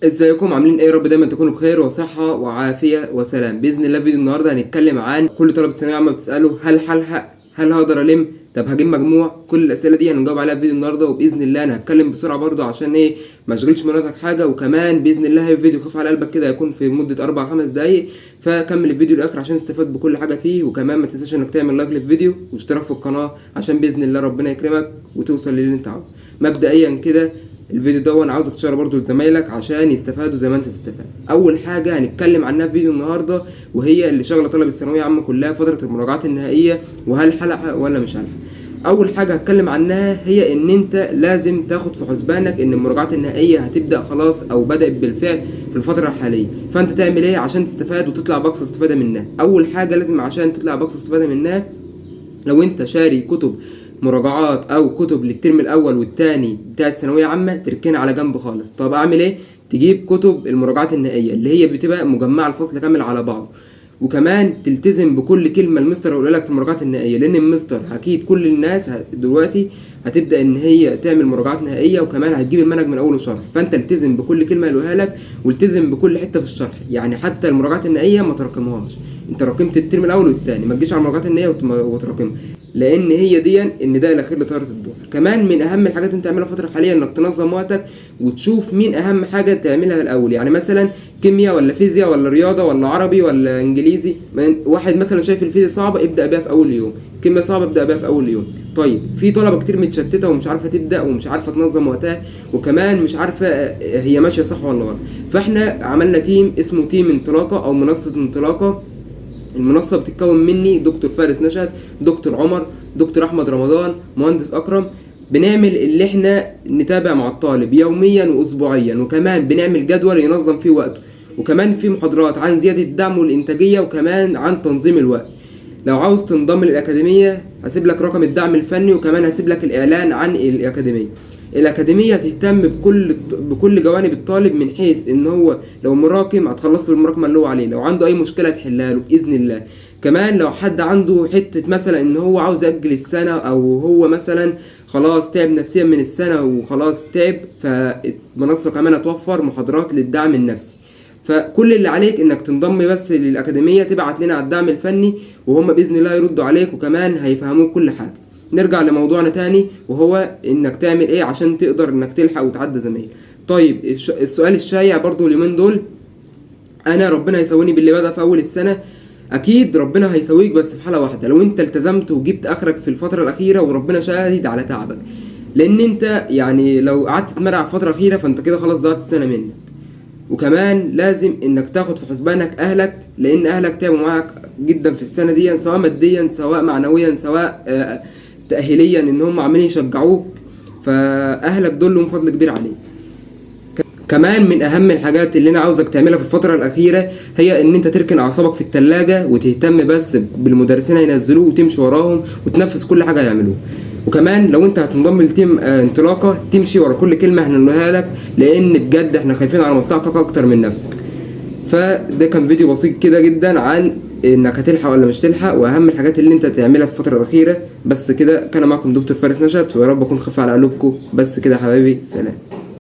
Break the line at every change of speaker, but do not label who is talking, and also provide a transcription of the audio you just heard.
ازيكم عاملين ايه؟ يا رب دايما تكونوا بخير وصحة وعافية وسلام باذن الله. فيديو النهارده هنتكلم عن كل طالب الثانوية عامة بتسأله: هل هلحق؟ هل هقدر الم؟ طب هجيب مجموع؟ كل الاسئلة دي هنجاوب عليها في فيديو النهارده، وباذن الله انا هتكلم بسرعة برضو عشان ايه؟ ما اشغلش من وقتك حاجه. وكمان باذن الله هيبقى فيديو خفيف على قلبك كده، هيكون في مده 4 5 دقايق، فكمل الفيديو للاخر عشان تستفاد بكل حاجة فيه. وكمان ما تنساش انك تعمل like للفيديو واشتراك في القناة عشان باذن الله ربنا يكرمك وتوصل للي انت عاوزه. مبدئيا كده الفيديو ده انا عاوزك تشيره برضو لزمايلك عشان يستفادوا زي ما انت تستفاد. اول حاجة هنتكلم عنها في فيديو النهارده وهي اللي شغله طلب الثانوية عامة كلها، فترة المراجعات النهائيه، وهل هلحق ولا مش هلحق. اول حاجة هتكلم عنها هي ان انت لازم تاخد في حسبانك ان المراجعات النهائية هتبدا خلاص او بدات بالفعل في الفترة الحاليه. فانت تعمل ايه عشان تستفاد وتطلع باقصى استفاده منها؟ اول حاجة لازم عشان تطلع باقصى استفاده منها، لو انت شاري كتب مراجعات او كتب للترم الاول والتاني بتاعت ثانوية عامة تركنها على جنب خالص. طب اعمل ايه؟ تجيب كتب المراجعات النهائية اللي هي بتبقى مجمعة الفصل كامل على بعضه، وكمان تلتزم بكل كلمة المستر هيقولها لك في المراجعات النهائيه، لان المستر اكيد كل الناس دلوقتي هتبدا ان هي تعمل مراجعات نهائيه، وكمان هتجيب المنهج من اوله شرح. فانت التزم بكل كلمة يقولها لك والتزم بكل حتة في الشرح، يعني حتى المراجعات النهائية ما تراكمهاش. انت راكمت الترم الاول والثاني، ما تجيش على المراجعات النهائية وتراكمها، لان هي دي النداء الاخير لطياره الدور. كمان من اهم الحاجات اللي انت تعملها الفترة الحالية انك تنظم وقتك وتشوف مين اهم حاجة تعملها الاول، يعني مثلا كيمياء ولا فيزياء ولا رياضة ولا عربي ولا انجليزي. واحد مثلا شايف الفيزياء صعبة ابدا بيها في اول يوم، كيمياء صعبة ابدا بيها في اول يوم. طيب في طلبه كتير متشتته ومش عارفه تبدا ومش عارفه تنظم وقتها، وكمان مش عارفه هي ماشية صح ولا غلط. فاحنا عملنا team اسمه team انطلاقة او منصة انطلاقة. المنصة بتتكون مني دكتور فارس نشأت، دكتور عمر، دكتور أحمد رمضان، مهندس أكرم. بنعمل اللي احنا نتابع مع الطالب يوميا وأسبوعيا، وكمان بنعمل جدول ينظم فيه وقته، وكمان في محاضرات عن زيادة الدعم والإنتاجية، وكمان عن تنظيم الوقت. لو عاوز تنضم للأكاديمية هسيب لك رقم الدعم الفني، وكمان هسيب لك الإعلان عن الأكاديمية. الأكاديمية تهتم بكل جوانب الطالب، من حيث إن هو لو مراكم هتخلص له المراكمة اللي هو عليه، لو عنده أي مشكلة تحلها له بإذن الله. كمان لو حد عنده حتة مثلا إن هو عاوز يأجل السنة، أو هو مثلا خلاص تعب نفسيا من السنة وخلاص تعب، فالمنصة كمان هتوفر محاضرات للدعم النفسي. فكل اللي عليك انك تنضم بس للاكاديميه، تبعت لنا على الدعم الفني وهم باذن الله يردوا عليك وكمان هيفهموك كل حاجة. نرجع لموضوعنا تاني، وهو انك تعمل ايه عشان تقدر انك تلحق وتعدي زمايلك. طيب السؤال الشايع برضو اليومين دول: انا ربنا هيسويني باللي بدأ في اول السنه؟ اكيد ربنا هيسويك، بس في حاله واحده: لو انت التزمت وجبت اخرك في الفترة الاخيرة وربنا شاهد على تعبك. لان انت يعني لو قعدت تتمرع في الفترة الاخيرة فانت كده خلاص ضيعت السنة منك. وكمان لازم انك تاخد في حسبانك اهلك، لان اهلك تعبوا معاك جدا في السنة دي، سواء ماديا سواء معنويا سواء تاهيليا، ان هم عمالين يشجعوك. فاهلك دول لهم فضل كبير عليك. كمان من اهم الحاجات اللي انا عاوزك تعملها في الفترة الاخيرة هي ان انت تركن اعصابك في التلاجة وتهتم بس بالمدرسين هينزلوه وتمشي وراهم وتنفذ كل حاجة هيعملوها. وكمان لو انت هتنضم ل team انطلاقة تمشي ورا كل كلمة هنقولها لك، لان بجد احنا خايفين على مصلحتك اكتر من نفسك. فده كان فيديو بسيط كده جدا عن انك هتلحق ولا مش تلحق، واهم الحاجات اللي انت تعملها في الفترة الاخيرة. بس كده، كان معكم دكتور فارس نشأت، ويا رب اكون خفيف على قلوبكم. بس كده يا حبايبي، سلام.